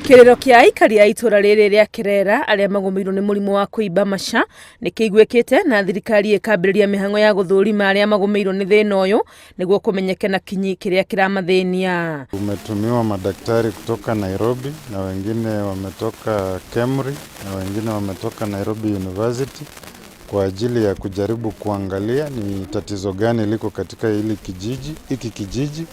Kĩrĩro kĩa aikari a itũra rĩrĩ rĩa Kĩrera arĩa magũmĩirwo nĩ mũrimũ wa kũimba maca nĩ kĩiguĩkĩte na thirikari ĩkambĩrĩria mĩhang'o ya gũthũrima arĩa magũmĩirwo nĩ thĩna ũyũ nĩguo kũmenyeke na kinyi kĩrĩa kĩramathĩnia. Tumetumiwa madaktari kutoka Nairobi na wengine wametoka KEMRI na wengine wametoka Nairobi University kwa ajili ya kujaribu kuangalia ni tatizo gani liko katika hili kijiji, hiki kijiji.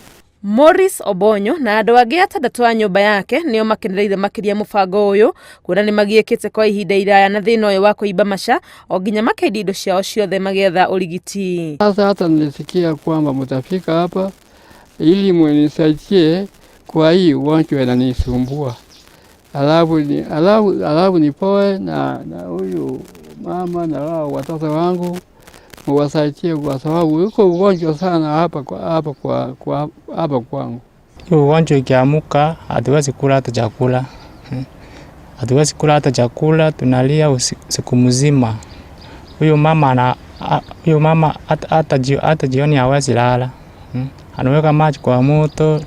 Maurice Obonyo na andũ angĩ atandatũ a nyũmba yake nĩo makenereire makĩria mũbango ũyũ kuona nĩ magiĩkĩte kwa ihinda iraya na thĩna ũyũ wa kũimba maca o nginya makendia indo ciao ciothe magĩetha ũrigiti. Sasa hata nilisikia kwamba mtafika hapa ili munisaidie kwa hii ugonjwa inanisumbua, alafu ni, alafu, alafu nipoe na huyu mama na wao watoto wangu muwasaidie, kwa sababu yuko ugonjwa sana hapa kwa, hapa kwa, kwa, hapa kwangu. Hiyo ugonjwa ikiamuka, hatuwezi kula hata chakula. Hatuwezi kula hata chakula, tunalia siku mzima. Huyu mama ana huyu mama hata jioni hawezi lala. Anaweka maji kwa moto,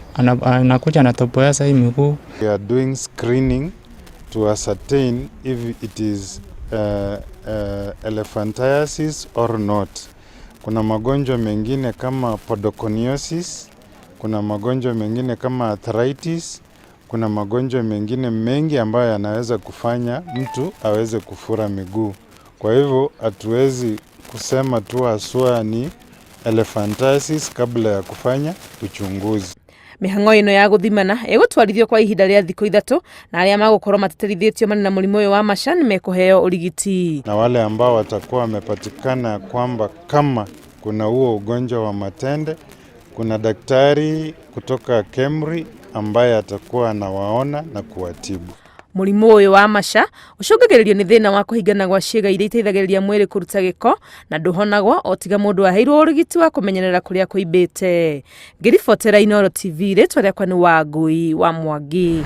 anakuja anatoboesa hii miguu. We are doing screening to ascertain if it is elephantiasis or not. Kuna magonjwa mengine kama podoconiosis, kuna magonjwa mengine kama arthritis, kuna magonjwa mengine mengi ambayo yanaweza kufanya mtu aweze kufura miguu. Kwa hivyo hatuwezi kusema tu haswa ni elephantiasis kabla ya kufanya uchunguzi. Mĩhang'o ĩno ya gũthimana ĩgũtwarithio kwa ihinda rĩa thikũ 3 na arĩa magũkorwo matĩtĩrithĩtio marĩ na mũrimũ ũyũ wa maca nĩ mekũheo ũrigiti. Na wale ambao watakuwa wamepatikana kwamba kama kuna huo ugonjwa wa matende, kuna daktari kutoka KEMRI ambaye atakuwa anawaona na kuwatibu. Mũrimũ ũyũ wa maca ũcũngagĩrĩrio nĩ thĩna wa kũhingana gwa ciĩga iria iteithagĩrĩria mwĩrĩ kũruta gĩko na ndũhonagwo o tiga mũndũ aheirwo ũrigiti wa kũmenyerera kũrĩa kũimbĩte. Ngĩribotera Inooro TV, rĩtwa rĩakwa nĩ Wangui wa Mwangi.